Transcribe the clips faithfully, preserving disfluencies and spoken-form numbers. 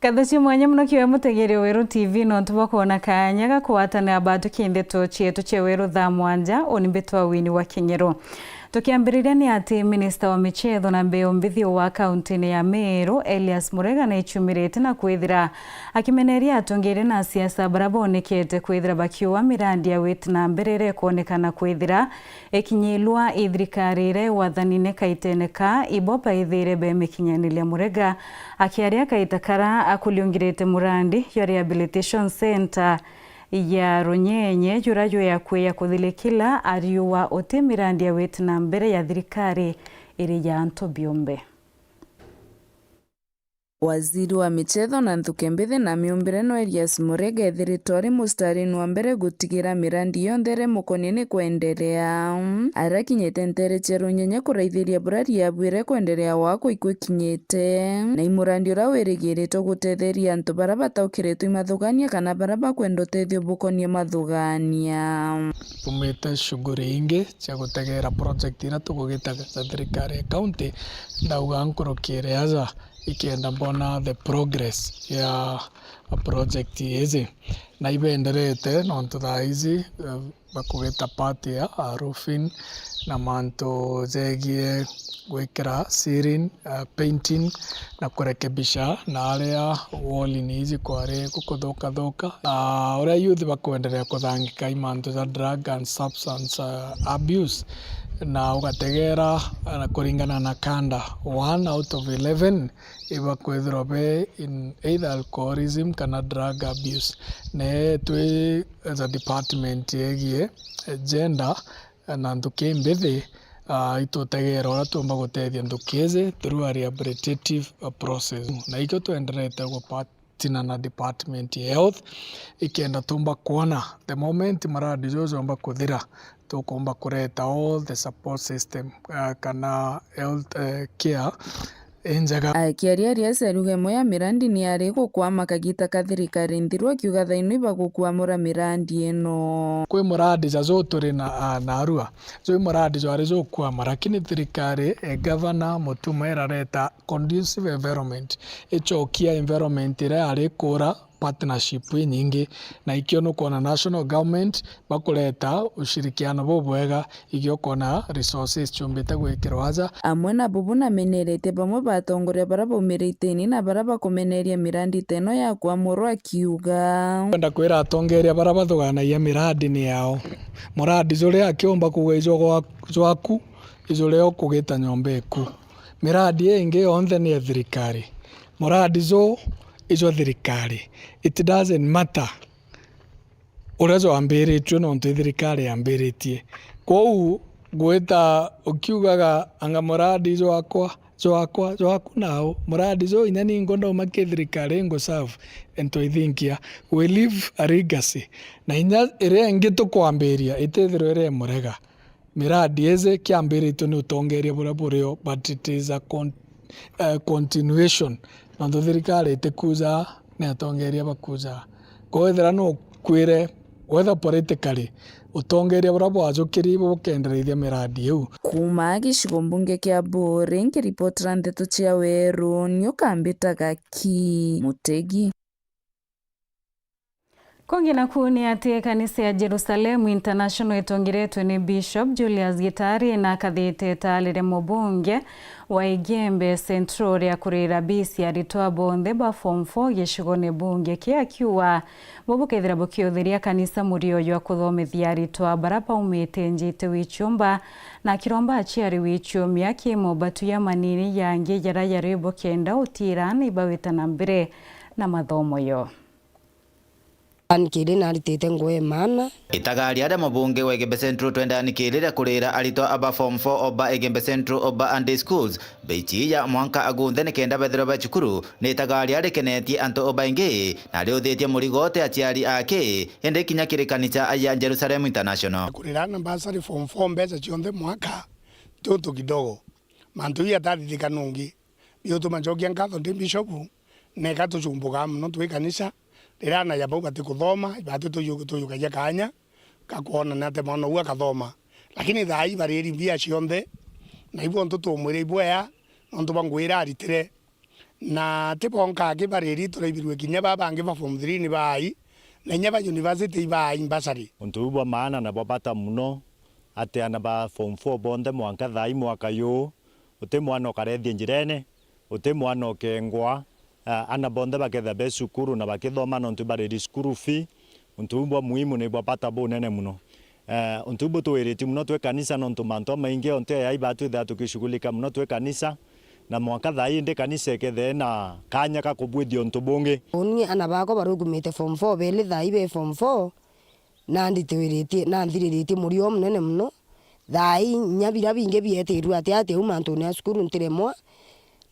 Nkatho cia mwanya mono kiwe mutegeri wa Weru T V nontu bwa kwona kaanya ga kugwatanira batuki ndeto cietu cia Weru thaa mwanja, uni mbitwa Winnie wa Kinyeru. Tukiambiriria ni ati minista wa michetho na mbeu mbithi wa kauntini ya Meru, Elias Murega, ni ichumirite na kwithira akimeneria atongeria na asiasa baria bonekete kwithira bakiua mirandi ya witi na mbere iria ikwonekana kwithira ikinyilwa i thirikari iria i wathanine kaitene ka ibo baithire bemikinyaniria. Murega akiaria kaita kara akuriungirite murandi jwa rehabilitation centre ya Runyenye, jura jwi akui ya kuthilikila, ariuga uti mirandi ya witi na mbere ya thirikari iri ya antu biumbe. Waziri wa michetho na nthuki mbithi na miumbire no Elias Murega ethiritwe ari mustarini wa mbere gutigira mirandi yonthe iria imukonie ni kwenderea. Arakinyite ntere cia Runyenye kuraithiria buria riabuire kwenderea gwakwa ikwikinyite, na i murandi uria wirigiritwe gutetheria antu baria bataukiritwe i mathugania kana baria bakwenda utethio bukonie mathugania. Tumite shughuli ingi cia gutegera project iria tugugitaga cia thirikari ya county, ndauga nkurukire aja ikenda mbona the progress ya project iiji, na ibenderete nontu thaa iji, eh, bakugita part ya, ah, roofing na mantu jegie gwikira ceiling, ah, painting na kurekebisha na aria wall ni iji kwari gukuthukathuka. Ah, uria youth bakwenderea kuthangika i mantu ja drug and substance, ah, abuse, na ugategera, ah, kuringana na kanda one out of eleven ibakwithirwa be in either alcoholism kana drug abuse. Ne twi as a department yegie, eh, gender, eh, na nthuki mbithi, ah, itutegera uria tuumba gutethia nthuki iji through a rehabilitative, ah, process. Na ikio twenderete gupa-, tina na department ya health, ikenda tumba kwona the moment muradi juju jomba kuthira, tukumba kureta all the support system, uh, kana health, uh, care injega. Akiaria Elias ariuga imwe ya mirandi ni yari gukwama kagita ka thirikari nthiru, akiuga thaino ibagukwamura mirandi ino. Kwi muradi ja ju turi na, uh, narua, ju i muradi jwari jukwama, lakini thirikari, eh, gavana Mutuma irareta conducive environment, icokia environment iria yari kuura partnership inyingi, na ikio nukwona national government bakureta ushirikiano bubwega, ikio ukona resources ciumbite gwikirwa aja. Amwe na bubu nameneretie bamwe ba atongoria baria baumirite ini na baria bakumeneria mirandi ta ino ya kwamurwa, akiuga, kwenda kwira atongeria baria bathuganagia miradi ni yao, muradi juria akiumba kugwa ijwa gwa-, jwaku, ijuria ukugita nyomba iku. Miradi ii ingi yonthe ni ya thirikari. Muradi ju ijwa thirikari. It doesn't matter uria jwambiritue, nontu i thirikari yambiritie. Kwou gwita ukiugaga, anga muradi jwakwa, jwakwa, jwaku nau. Muradi ju inya ningwa ndauma ki thirikari ingu serve, into ithinkia. We leave a legacy. Na inya iria ingi tukwambiria itithirwe iri murega. Miradi iji kiambiritwe ni utongeria buria burio, but it is a con-, eh, continuation. Nontu thirikari itikuja, ni atongeria bakuja. Kwou ethira no kwire, whether politically, utongeria buria bwajukiri bukendereithia miradi iu. Kuuma gicigo mbunge kia Buuri, nkiripotera ndeto cia Weru, ni ukambitaga ki Mutegi. Kungi naku ni ati kanisa ya Jerusalem International itongeretwe ni Bishop Julius Gitari na akathite ta arire mubunge wa Igembe Central ria kurira bisi aritwa bonthe ba form four gicigone bunge ki, akiuga bo bukethira bukiuthiria kanisa murio jwa kuthomithia aritwa bara baumite njiti wichumba na akiromba aciari wichumia ki mobatu ya manini yangi jara jari bukenda utira ni bawita na mbere na mathomo yo. Anikiri naritite nguo ya maana. Itagaria ria mubunge wa Igembe Central twenda anikiri ria kurira aritwa aba form four oba Igembe Central oba and schools beichiya mwanka agunthe nikenda bethirwa ba cukuru, ni itagaria rikenetie antu obaingi na riuthitie murigo ti aciari aki, indi kinya kiri kanisa ya Jerusalem International. Kurira na bursary form four mbeca cionthe mwaka ti untu kidogo. Mantu jau jatathithika nungi. Biutuma ncokia nkatho ndi Bishopu, neka tucumbukaa mono twi kanisa, riria ana ja bau batikuthoma, ibati tuyu-, tuyukagia kaanya ka kwona ni atia mwana uu akathoma. Lakini thaa ii bariri mbia cionthe, na ibo ntu tumwira ibwea, nontu bwa ngugi iria aritire, Na ti bonka aki bariri turaibirue kinya ba bangi ba form three ni baai, na inya ba university ibaai mbasari. Untu buu bwa maana na bwa bata muno, ati aana ba form four bonthe mwanka thaai mwaka yuu, uti mwana ukarethie njirene, uti mwana ukengwa, ah, aana bonthe bakethia be cukuru na bakithoma nontu bariri cukuru fee. Untu buu bwa muhimu ni bwa bata bunene muno. Eh, untu buu butwiritie muno twi kanisa, nontu mantu jamaingi onte yai batwithaga tukishughulika muno twi kanisa, na mwanka thaai indi kanisa ikethia ina kanya ka kubwithia untu bungi. Uuni aana bakwa barugumite form four, beli thaai be form four, na nditwiritie, na nthiriritie murio munene muno. Thaai inya biria bingi bietirue ati ati au mantune ja cukuru ntiremwa,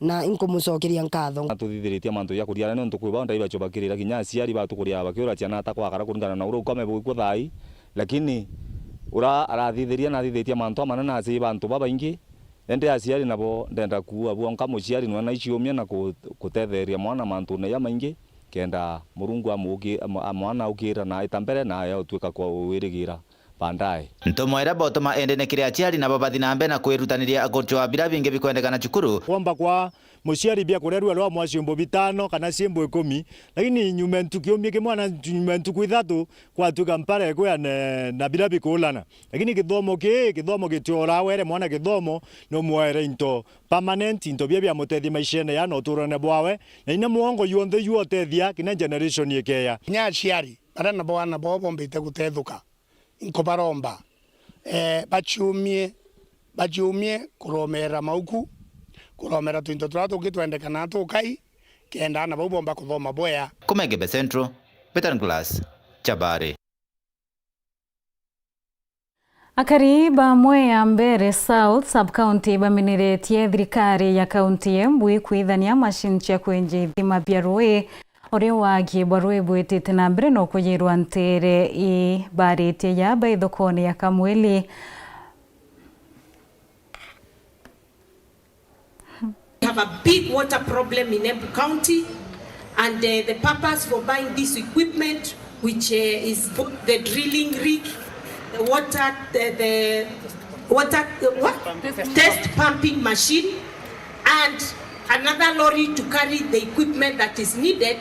na inkumucokeria nkatho. Tuthithiritie mantu ja kuriara niuntu kwi bao ndai bachubakirira kinya aciari batu kuriara bakiura ciana ata kwakara kuringana na uria ukome bwikwo thaai, lakini uria arathithiria nathithitie mantu amanene aciari bantu babaingi, indi aciari nabo ndenda kuua bwonka muciari nwe naiciumia na ku-, kutetheria mwana mantune jamaingi, kenda Murungu amuki-, amu-, a mwana aukira na aita mbere na autwika kwa wirigira baadaye. Ntumwa iria botuma indi ni kiri aciari nabo bathi na mbere na kwirutaniria gucwaa biria bingi bikwendekana cukuru. Kwomba kwa muciari bia kuria rua rwa mwa ciumbu bitano kana ciumbu ikumi, lakini nyuma ntuku kiumia kimwe na nyuma ntuku ithatu kwatuika mpara ikwiane na biria bikuulana. Lakini kithomo kii, kithomo gitiora were mwana kithomo, no mwaere into permanent, into bia biamutethia maishene ya na uturone bwawe, na ina mwongo yonthe yuotethia kinya generation ikeya. Kinya aciari baria nabo aana bao bombite gutethuka, inkubaromba, eh, baciumie, baciumie kuromera mauku, kuromera twinto turia tungi twendekana tukai, kenda aana bau bomba kuthoma bwea. Kuma Igembe Central, Peter Nicholas, Chabari. Akari ba Mwea Mbeere South Sub-County baminiretie thirikari ya kaunti ya Embu ikwithania machine cia kwenja ithima bia rui. Uria wagi bwa rui bwitite na mbere na ukuyirwa ntere ii baritie ya ba ithokone ya Kamweli. We have a big water problem in Embu County, and, uh, the purpose for buying this equipment, which, uh, is both the drilling rig, the water, the, the water, the what? Test pumping machine, and another lorry to carry the equipment that is needed,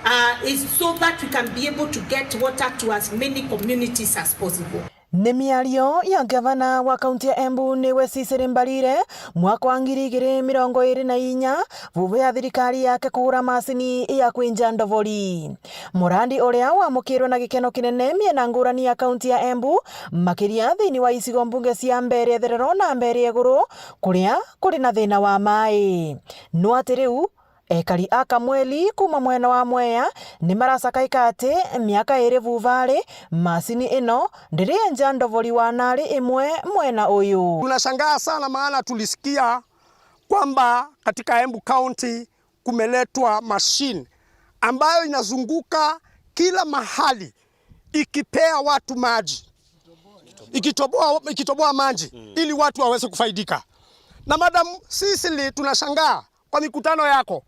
uh, is so that we can be able to get water to as many communities as possible. Ni miario ya ngavana wa kaunti ya Embu niwe Cecily Mbarire mwaka wa ngiri igiri mirongo iri na inya, vuvu ya thirikari yake kugura macini ya kwinja ndobori. Murandi uria wamukirwe na gikeno kinene miena ngurani ya kaunti ya Embu, makiria thiini wa icigo mbunge cia Mbeere Etherero na Mbeere Iguru, kuria kuri na thina wa mai. No ati riu, ekari a Kamweli kuuma mwena wa Mwea ni maracakaika ati miaka iri vuva ri, macini ino ndirienja ndobori wa nari imwe mwena uyu. Tunashangaa sana maana tulisikia kwamba katika Embu County kumeletwa machine ambayo inazunguka kila mahali ikipea watu maji, ikitoboa, ikitoboa maji ili watu waweze kufaidika. Na Madam Cecily, tunashangaa kwa mikutano yako.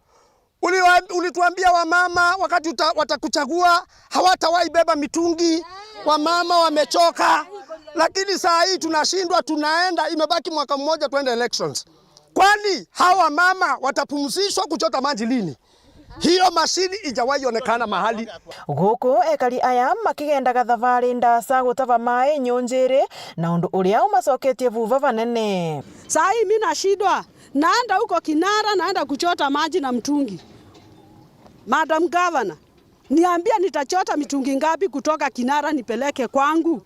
Uliwa-, ulituambia wamama wakati uta-, watakuchagua hawatawahi beba mitungi, wamama wamechoka. Lakini saa hii tunashindwa, tunaenda, imebaki mwaka mmoja tuende elections. Kwani hawa mama watapumzishwa kuchota maji lini? Hiyo mashini ijawahi onekana mahali. Guku ekari aya makigendaga thavari ndasa gutava mai nyunjiri, na undu uria umacoketie vuva vanene. Saa hii mi nashindwa, naenda huko Kinara, naenda kuchota maji na mtungi. Madam Governor, niambie nitachota mitungi ngapi kutoka Kinara nipeleke kwangu?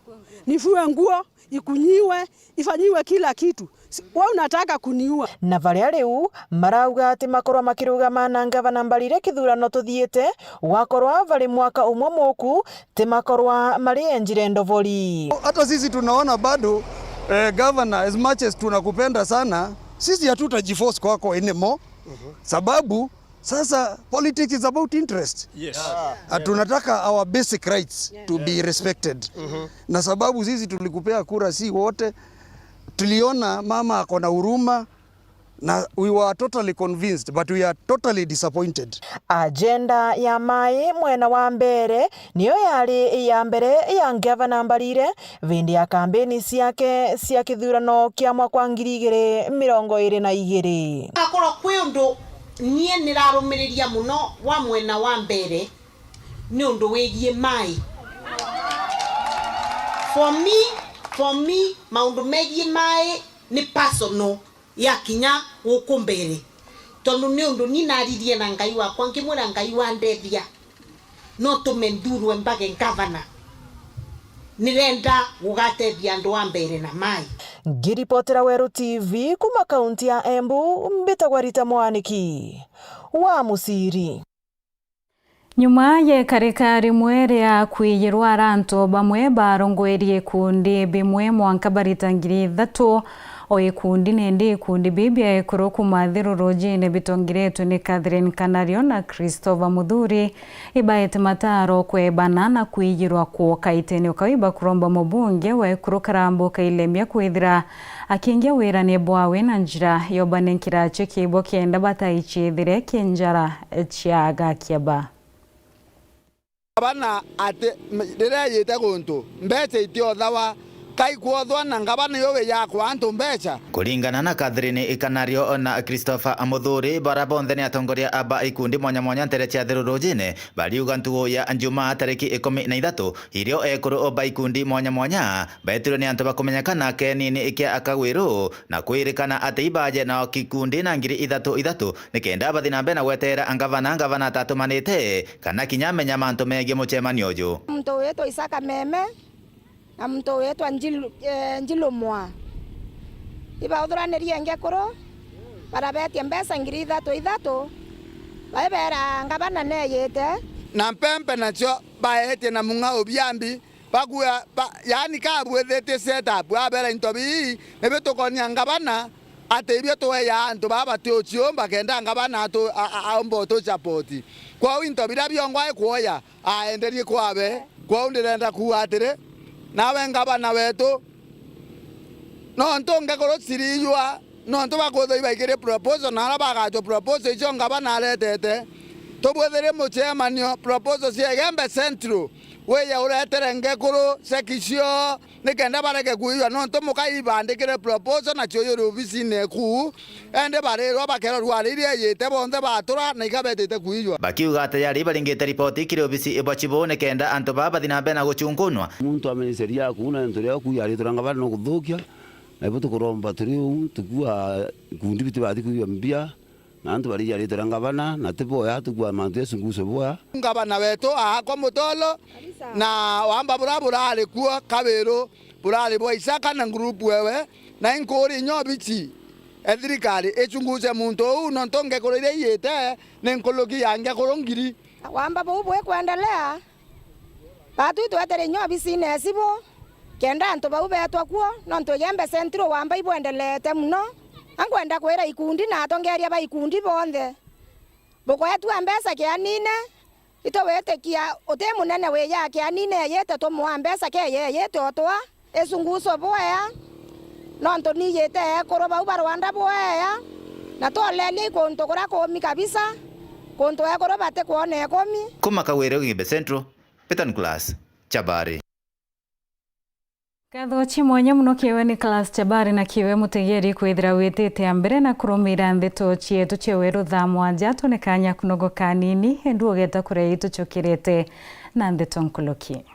Nifue nguo, ikunyiwe, ifanyiwe kila kitu. Si-, we unataka kuniua? Na varia riu marauga ati makorwa makirugama na ngavana Mbarire kithurano tuthiite, gwakorwa vari mwaka umwe muku, ti makorwa mari enjire ndovori. Hata sisi tunaona bado, eh, governor, as much as tunakupenda sana, sisi hatutajiforce kwako anymore. Sababu sasa politics is about interest. Yes. Ah, tunataka our basic rights to be respected. Na sababu sisi tulikupea kura si wote, tuliona mama ako na huruma, na we were totally convinced, but we are totally disappointed. Agenda ya mai mwena wa Mbeere niyo yari ya mbere ya ngavana Mbarire vindi ya kambeni ciake cia kithurano kia mwaka wa ngiri igiri mirongo iri na igiri. Akorwo kwi undu Nie nirarumiriria muno wa mwena wa mbere ni undu wigie mai. For me, for me, maundu megie mai ni personal ya kinya guku mbere, tondu ni undu ni naririe na Ngai wakwa, nkimwira, "Ngai wandethia, no tume nthurwe mbage ngavana. Nirenda gugatethia andu a mbere na mai." Ngiripotera Weru T V kuma kaunti ya Embu, mbitagwa Rita Mwaniki wa Muciri. Nyuma ya ikarika rimwe ria kwiyirwa, ara antu bamwe barongwerie ikundi bimwe mwanka barita ngiri ithatu o ikundi, nindi ikundi biu bia ekuru kuma Thiru Rujine bitongiritwe ni Catherine Kanario na Christopher Muthuri ibaete mataro kwebana na kwiyirwa kwoka itene ukau ibakuromba mubunge wa ekuru Karambu Kailemia kwithira akingia wirane bwawe na njira yobanenkira cia kibo kenda bataichithire kinjara cia gakiaba. Ngavana ati, m-, riria ejite guntu, mbeca itiothawa, kaikwothwa na ngavana yo wi ya kwa antu mbeca. Kuringana na Catherine Ikanario na Christopher Muthuri, bara bonthe ni atongoria ba ikundi mwanya mwanya ntere cia Thiru Rujine, bariuga ntugu ya Njumaa tariki ikumi na ithatu, irio ekuru ba ikundi mwanya mwanya betirwe ni antu bakumenyekana kenini kia Kagwiru, na kwirikana ati ibaje nao kikundi na ngiri ithatu ithatu, nikenda bathi na mbere na gweterera ngavana, ngavana atatumanite, kana kinya amenya mantu megie mucemanio uju. Muntu witwa Isaka Meme na muntu witwa Njilu-, eh, Njilumwa, ibauthuraniririe ngekuru, barabetie mbeca ngiri ithatu ithatu, baibera ngavana neyite. Na mpempe nacio baetie na mung'ao biambi, bakua, ba, yaani kabwithitie setup, abera into bii, nibio tukonia ngavana ati ibio tueja antu baa batiuciumba, kenda ngavana atu-, a, a, aumba utuchapoti. Kwou into biria biongwa ikuoya, aenderie kwabe. Kwou ndirenda kuuga atiri, nawe ngavana wetu, nontu ngekuru cirijwa, nontu bakwithwa ibaikirie proposal, na aria bagachwa proposal icio ngavana aretete, tubwithirie mucemanio, proposal cia Igembe Central, wije uretere ngekuru ceki cio, nikenda bareke kuijwa, nontu muka ibandikire proposal na ciujuri obisine eku, ende barirwa bakerwa rwari iria ijite bonthe batura na ikabetite kuijwa. Bakiuga ati yari baringite ripoti kiri obisi ibwa chibu nikenda antu baa bathi na mbere na guchunkunwa. Muntu amenye sheria yaku na into ria ku yaritura ngavana no kuthukia, na ibo tukuromba turi uu, tukua ikundi biti bathi kuijwa mbia, na antu barijaritira ngavana, na ti boya, tukua mantu ya sunguso boya. Ngavana wetu aakwa mutolo, na wamba bura burari kuo Kawiru, burari bwa Isaka na ngurupu ewe, na inkuri inya obici e thirikari ichunguze muntu uu, nontu ngekuru iria iyite ni nkuluki ya ngekuru ngiri. Wamba buu bwikwendelea, Baatwi twetere inya obisine ya chibu, kenda antu bau beetwa kuo, nontu Igembe Central wamba ibwendeleete mono. A nkwenda kwira ikundi na atongeeria ba ikundi bonthe, bukwetua mbeca kianine, itugwitikia uti munene wija kianine eyite tumwaa mbeca keyeyite o twa. Isunguso bwea, nontu niijite ekuru bau ba Rwanda bwea, na twolelie i kuntu kuria kumi kabisa, kuntu ekuru batikwona ikumi. Kuma Kagwiru, Igembe Central, Peter Nicholas Chabari. Nkatho ci mwanya mono kiwe Nicholas Chabari na kiwe mutegeri kwithira witite a mbere na kurumira ndeto cietu cia weru thaa mwanja. Tune kanya kunogo kanini, endu ugeta kuria itucukirite na ndeto nkuluki.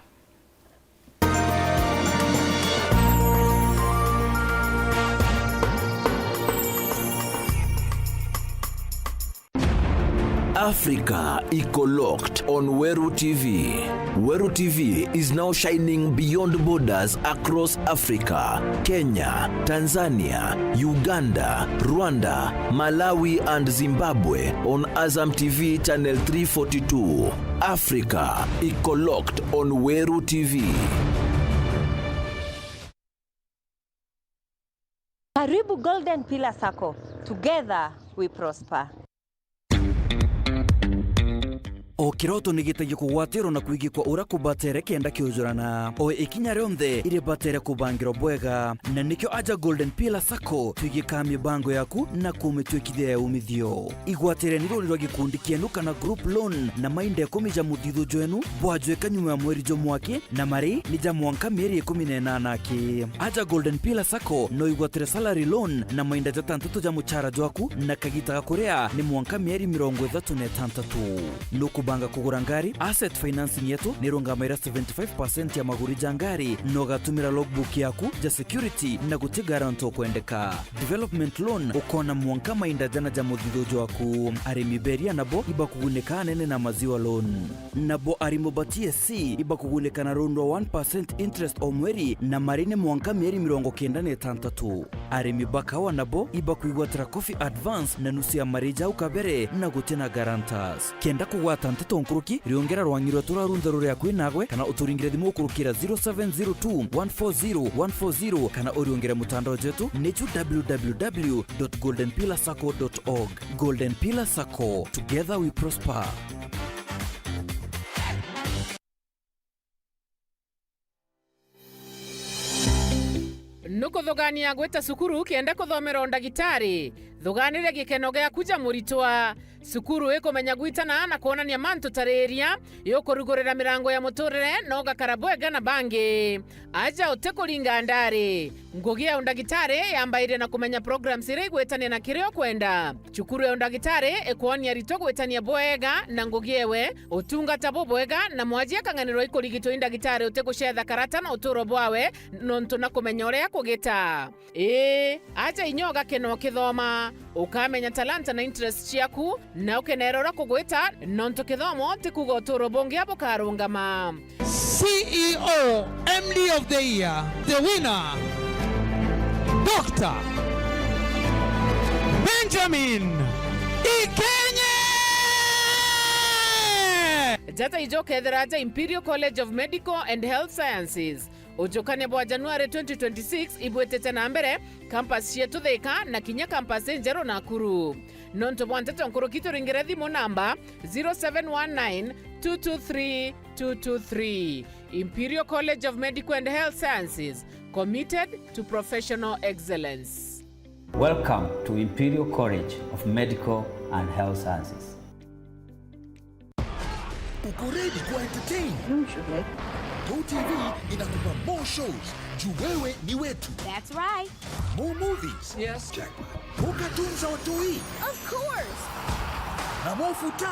Africa iko locked on Weru T V. Weru T V is now shining beyond borders across Africa. Kenya, Tanzania, Uganda, Rwanda, Malawi and Zimbabwe on Azam T V channel three forty-two. Africa iko locked on Weru T V. Karibu Golden Pillar Sacco. Together we prosper. O kiroto ni gitagia kugwatirwo na kwigikwa uria kubatere kenda kiujurana. O ikinya rionthe iribatere kubangirwa bwega. Na nikio aja Golden Pillar Sacco twigikaa mibango yaku na kumitwikithia ya umithio. Igwatireni runi rwa gikundi kienu kana group loan na mainda ikumi ja muthithu jwenu bwajwika nyuma ya mweri jumwe aki, na mari ni ja mwanka mieri ikumi na inana aki. Aja Golden Pillar Sacco no igwatire salary loan na mainda jatantatu ja muchara jwaku, na kagita ga kuria ni mwanka mieri mirongo ithatu na itantatu. Nukubanga kugura ngari? Asset financing yetu ni irungamaira seventy five percent ya maguri ja ngari, na ugatumira logbook yaku ja security na guti guarantor ukwendeka. Development loan ukona mwanka mainda jana ja muthithu jwaku. Arimi beria nabo ibakugunika anene na maziwa loan. Nabo arimu ba T S C ibakugunika na loan rwa one percent interest o mweri, na mari ni mwanka mieri mirongo kenda na itantatu. Arimi ba kawa nabo ibakwigwatira coffee advance na nusu ya mari jau kabere na guti na guarantors. Kenda kugwata nteto nkuruki, riongera rwang'i rwetu rwa runtha ruri akui nagwe, kana uturingire thimu ukurukira zero seven zero two one four zero one four zero, kana uriongere mutandao jwetu ni ju w w w dot golden pillar sacco dot org. Golden Pillar Sacco, together we prosper. Nukuthugania gwita cukuru kenda kuthomera undagitari? Thuganire gikeno giaku ja muritwa. Cukuru ikumenya gwitana na kwonania mantu ta riria, yukurugurira mirango ya muturire na ugakara bwega na bangi. Aja utikuringa ndari. Ngugi ya undagitari yambairia na kumenya programs iria igwitania na kiria ukwenda. Cukuru ya undagitari ikwonia aritwa gwitania bwega na ngugi ewe, utungata bubwega, na mwaji akang'anirwa ikurigitwa i ndagitari utigucetha karata na uturo bwawe, nontu na kumenya uria kugita. Ii, aja inya ugakena ukithoma, ukamenya talanta na interest ciaku, na ukenera uria kugwita, nontu kithomo ti kuuga uturo bungi bukarungama. C E O M D of the Year, the winner, Doctor Benjamin Ikenye! Jata ijo ukethira aja Imperial College of Medical and Health Sciences. Ujukania bwa January twenty twenty-six ibwitite na mbere, campus cietu Thika na kinya campus injeru Nakuru. Nontu bwa nteto nkuruki, turingire thimu namba zero seven one nine two two three two two three. Imperial College of Medical and Health Sciences, committed to professional excellence. Welcome to Imperial College of Medical and Health Sciences. Uko ready kuwa entertain? Usually. Go T V inakupa more shows. Juu wewe ni wetu. That's right. More movies. Yes. Jackpot. More cartoons za watoi. Of course. Na more futa.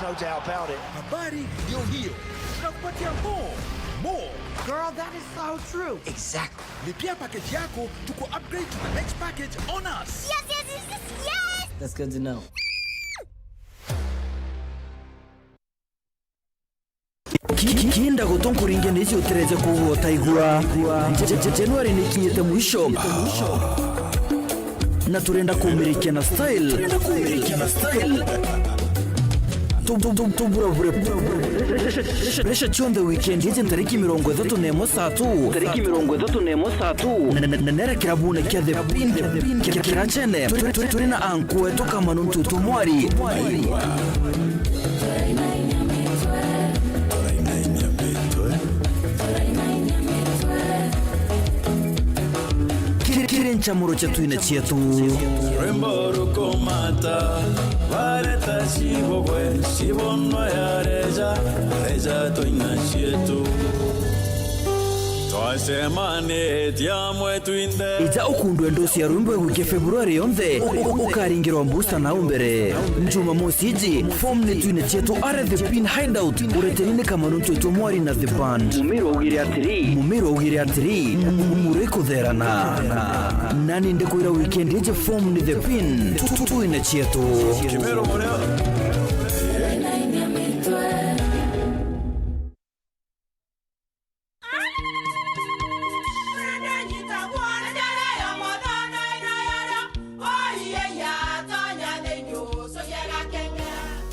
No doubt about it. Habari ndio hiyo. Tunakupatia more. More. Girl, that is so true. Exactly. Lipia package yako, tuku upgrade to the next package on us. Yes, yes, yes, yes, yes! That's good to know. Ki-, ki-, kinda gutu nkuringe niji utereje kugwa utaigua. Je-, je-, je-, January ni kinyite mwisho. Na turenda kumirikia na style. Turenda kumirikia na style. Tum, tum, tum, tumbura bure. Pressure cionthe weekend iji ntariki mirongo ithatu na imwe saa tu. Ntariki mirongo ithatu na imwe saa tu. Na, na, na, na nera kirabune kia The Pin, The Pin, kia, kia Kirachene. Turi, turi, turi na anku wetu Kamanu Ntutu Mwari. Kiri, kiri nchamuro cha twina cietu. Rwimbo rukumata, bareta cibogwe, cibonwa yareja, yareja twina cietu. Twacemanitie amwe twinthe. Ija ukundwe ndu cia rwimbo igwike February yonthe, u-, u-, ukaringirwa booster nau mbere. Jumamosi iji, form ni twine cietu are The Pin Hideout, ureteri ni Kamanu Ntutu Mwari na The Band. Mumiro augire atiri. Mumiro augire atiri, mu-, mu-, mumuro ikutherana. Nani ndikwira weekend iji form ni The Pin, tu-, tu-, twine cietu. Kimero murio.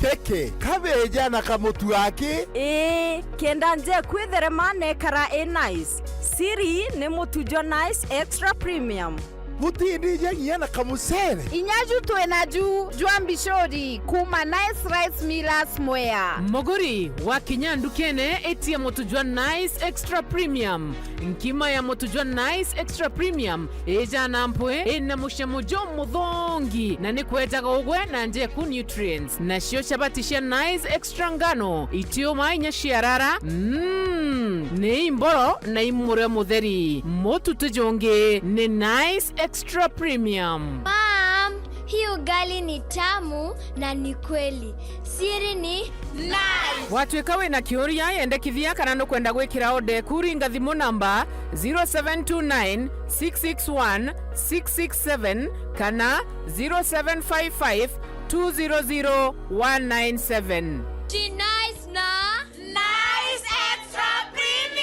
Keke, kabeja na kamutu aki? Ii, kenda nje kwitherema nekara i nice. Siri ni mutu jwa Nice Extra Premium. Utindije nginya na kamucere. Inya ju twina ju jwa mbicuri kuma Nice Rice Millers Mwea. Muguri, wakinya ndukene, itia mutu jwa Nice Extra Premium. Nkima ya mutu jwa Nice Extra Premium ijana mpwi, ina mucamo jumuthongi, na ni kwejaga ugwe na njeku nutrients. Nacio chabati cia Nice Extra ngano, itiuma inya ciarara, mm, ni imboro na imurio mutheri. Mutu ti jungi, ni Nice Extra Premium. Mom, hii ugali ni tamu na ni kweli. Siri ni Nice. Watuika wina kiuria, yendekithia kana nukwenda gwikira order eku, ringa thimu namba zero seven two nine six six one six six seven kana zero seven five five two zero zero one nine seven. Ji Nice na Nice Extra Premium.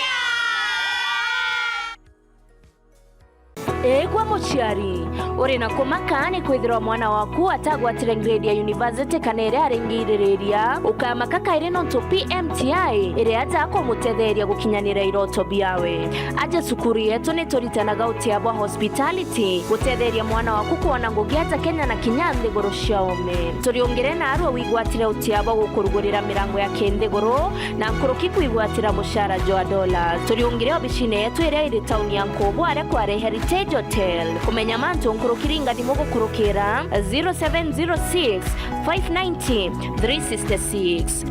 Eegwa muciari, uri na kumaka ni kwithirwa mwana waku atagwatire grade ya university kana iria aringiririria. Ukamaka kairi nontu P M T I iri aja kumutetheria gukinyanira iroto biawe. Aja cukuru yetu ni turitanaga utia bwa hospitality, gutetheria mwana waku kwona ngugi aja Kenya na kinya nthiguru cia ome. Turiungire naarua wigwatire utia bwa gukurugurira mirango ya kinthiguru, na nkuruki kwigwatira mucara jwa dollars. Turiungire obicine yetu iria iri tauni ya Nkubu, aria kwari Heritage Hotel. Kumenya mantu nkuruki, ringa thimu gukurukira zero seven zero six, five ninety, three sixty-six.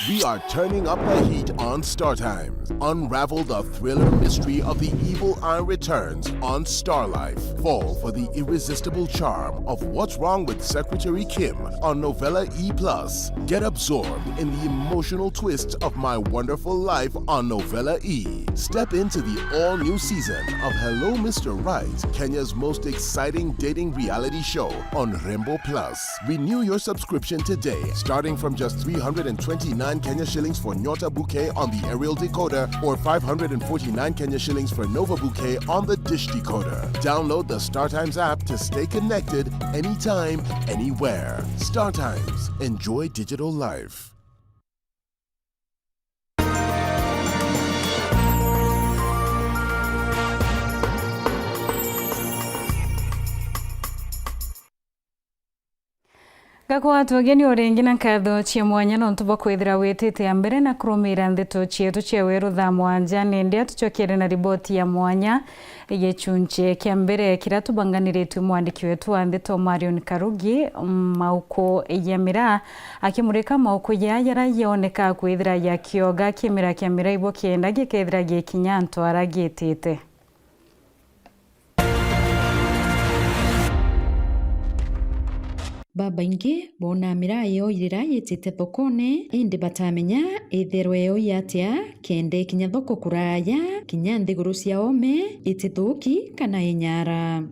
We are turning up the heat on Star Times. Unravel the thriller mystery of the evil eye returns on Star Life. Fall for the irresistible charm of What's Wrong with Secretary Kim on Novella E plus. Get absorbed in the emotional twists of My Wonderful Life on Novella E. Step into the all-new season of Hello Mister Right, Kenya's most exciting dating reality show on Rembo Plus. Renew your subscription today, starting from just three hundred and twenty-nine Kenya shillings for Nyota Bouquet on the aerial decoder or five hundred and forty-nine Kenya shillings for Nova Bouquet on the dish decoder. Download the StarTimes app to stay connected anytime, anywhere. StarTimes. Enjoy digital life. Gakwatwa ugeni o ringi na nkatho cia mwanya nontu bwa kwithira witite a mbere na kurumira ndeto cietu cia weru thaa mwanja. Nindi atucokere na riboti ya mwanya. Gicunci kia mbere kiria tubanganiritue mwandiki wetu wa ndeto Marion Karugi, mauku ya miraa, akimurika mauku ya jaria yoneka kwithira ya kioga, kimera kia miraa ibo kienda gikethira gikinya antu aria giitite. Babaingi boonaa miraa yoo riria yitite thokone, indi batamenya itherwe yoo yatia. Kenda ikinya thoko kuraya, kinya nthiguru cia oome itithuki kana inyara.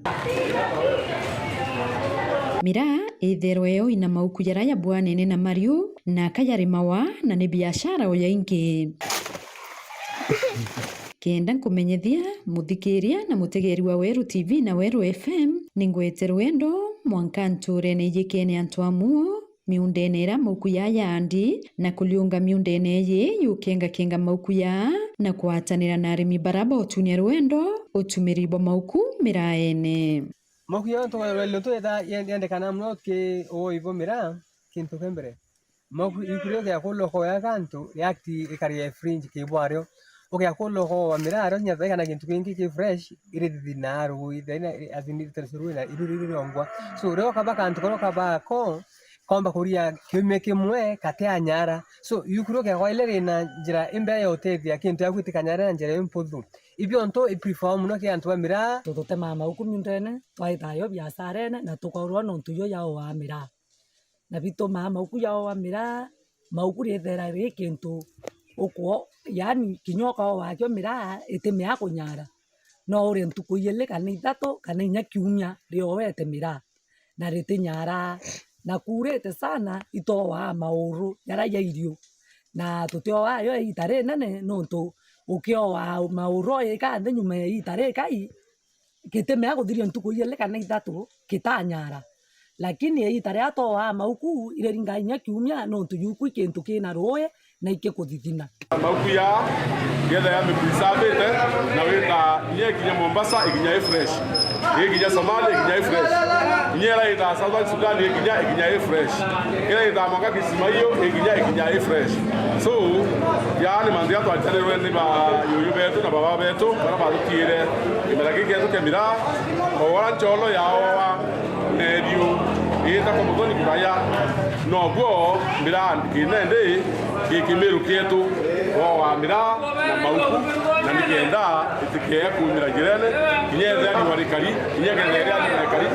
Miraa itherwe yoo ina mauku jaria jabwanene na mariu, na kajarimawa, na ni biashara o yaingi. Kenda nkumenyethia muthikiria na mutegeeri wa Weru T V na Weru F M, ningwete rwendo mwanka ntuurene ijikene antu a muo, miundene iria mauku yaa yaandi, na kuliunga miundene iji yukengakenga mauku yaa, na kwatanira na arimi baria bautunia rwendo utumiri bwa mauku miraene. Mauku yaa ntu, ntu yenda-, yendekana mono ki uoi bwa miraa, kintu kia mbere. Mauku, iku riu ukiakulwa ukoya kantu, riakti ikari ya fridge ki bwario. Ukiakulwa ukowa miraa rio, kinya thaika na kintu kingi ki fresh, irithithi na rugu, ithaina, as in, itaricurui na iru riri riongwa. So, rio kaba kantu karia ukabaa ko, komba kuria kiumia kimwe, kati anyara. So, iku riu ukiakoa ile rina njira imbea ya utethia kintu yaku itikanyare na njira imputhu. Ibio ntu i prefer mono ki antu ba miraa. Tu-, tutemaa mauku miundene, twaitayo biasharene, na tukorwa nontu iyo yaoa miraa. Na bitumaa mauku yaoa miraa, mauku riethera ri kintu ukwo, yaani kinya ukaoa kio miraa, itimea kunyara. No urie ntuku ijiri kana ithatu, kana inya kiumia riowete miraa, na ritinyara. Na kuurite sana, itoaa mauru jaria ja irio. Na tutioaa yo iita rinene, nontu ukioa mauru o ika nthi nyuma ya iita rikai, gitimea kuthiria ntuku ijiri kana ithatu gitanyara. Lakini iita riria twowaa mauku, iriringaa inya kiumia, nontu yuku i kintu kina ruui na ikikuthithina. Mauku ya, yetha ya miku isambite, na wita inya ikinya Mombasa, ikinya i fresh. Ikinya Somalia, ikinya i fresh. Inya ira ita Southern Sudan, ikinya, ikinya i fresh. Ira ita mwaka Kismayo, ikinya, ikinya i fresh. So, yaani mantu ya twaciarirwe ni ba yuyu betu na baba betu, bara batutiire kimera giki gietu kia miraa, o ura ncholo yaoa, neerio, iita kwa muthoni kuraya, nobuo miraa kina indi gi kimiru kietu, woa miraa na mauku, na nikenda itikee kuumira njirene, kinya ethira riua rikari, kinya kethira riua rikari,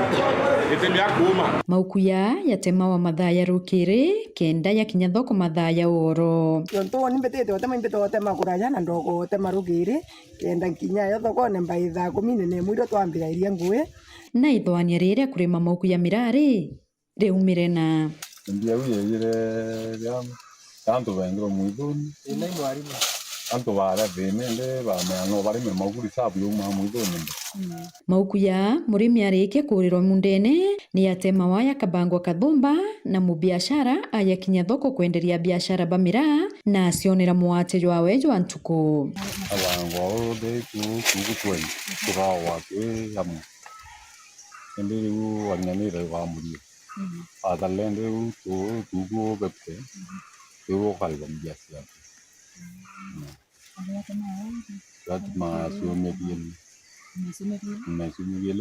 itimia kuuma. Mauku ya yatemawa mathaa ya rukiri, kenda yakinya thoko mathaa ya uoro. Nontu uni mbitite utema, imbite utema kuraya na ndoka utema rukiri, kenda nkinya yo thokone mbai thaa kumi na imwe irio twambira iria ngui. Na ithwania riria kurima mauku ya miraa ri, riaumire na. Mbi au yaiyire ria antu bengirwe mwithuni. Ii nai mwarimu. Antu baria thina indi bamenya no barime mauku reserve yaumaa mwithuni mbi. Mauku ya murimi arikia kuurirwa mundene, ni yatemawa yakabangwa kathumba, na mubiashara ayakinya thoko kwenderia biashara ba miraa, na acionera mwate jwawe jwa ntuku. Abangwa uu ndi kiu kiu gutweni, tukawa twi amwe. Indi riu wang'ina ni raiwa murio. Athalende riu tu tuku bepte. Riu ukarigwa mbia ciaku. Lazima asome bieli. Nimesoma bieli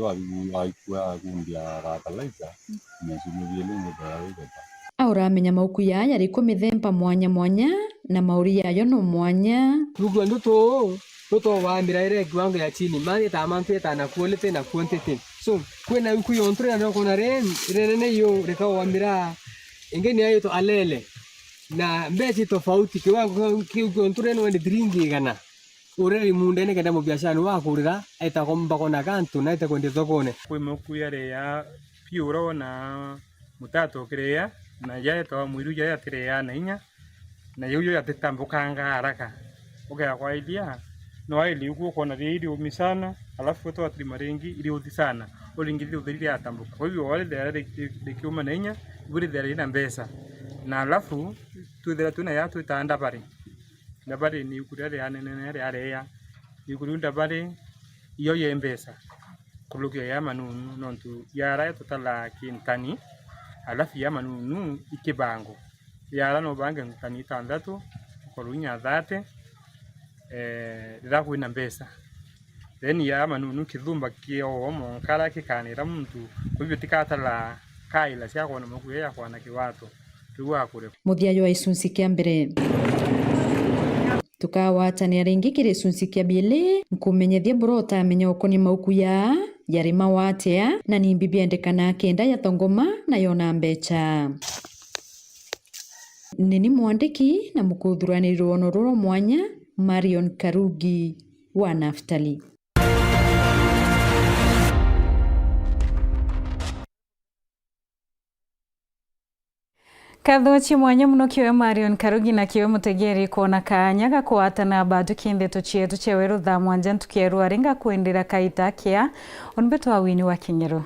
waikua kundi ya fertilizer. Nimesoma bieli ngithera witheta. Auramenya mauku yaya riku mithemba mwanya mwanya, na mauri yayo no mwanya. Rugu andu tuu tutowaa miraire kiwango ya chini, mani ta mantu etana quality na quantity. So, kwina iku yontu rina nokona ri rinene yu rikawa miraa ingi ni aitwa alele, na mbeca tofauti, kiwango kiu kiontu rina ni thiringi igana. Ureri mundene kenda mubiashara ni wakurira, aita komba kona kantu na aita kwendia thokone. Kwi mauku yaria piu uria wona mutata ukiria, na jaetawa mwiru jaria atiria na inya, na jau jo jatitambukanga haraka. Ukea kwaithia, no waili uku ukona ria iriumi sana, alafu utwatirima ringi iriuthi sana, uringi riuthi ririatambuka. Kwa hivyo warithera ri- rikiuma na inya, ibu rithera rina mbeca. Na alafu twithira twina ya twitaa ndabari. Ndabari ni iku riria rianenene riaria. Iku riu ndabari iyo ye mbeca kurukia ya manunu, nontu yara tutala kintani, alafu ya manunu ikibango. Yara no ubange ntani itantatu, ukorwo inya thate, eh, riria kwina mbeca. Then ya manunu kithumba kiowo monkara kikanira muntu, kwa hivyo tikatala kaila cia kwona makuya ya kwana kiwato. Riu akure. Muthia jwa gicunci kia mbere. Tukagwatanira ringi kiri gicunci kia biili, nkumenyethia buria utamenya ukonie mauku ya, yarimawa atia, na nimbi biendekana kenda yathongoma na yona mbeca. Nini mwandiki na mukuthuraniri rwono ruru mwanya, Marion Karugi wa Naftali. Nkatho cia mwanya mono kiwe Marion Karugi na kiwe mutegeri kwona kaanya ga kwatana bathuki ndeto cietu cia weru thaa mwanja ntuku ya rwari. Ngakwendera kaita kea, unbetwa wini wa King'ero.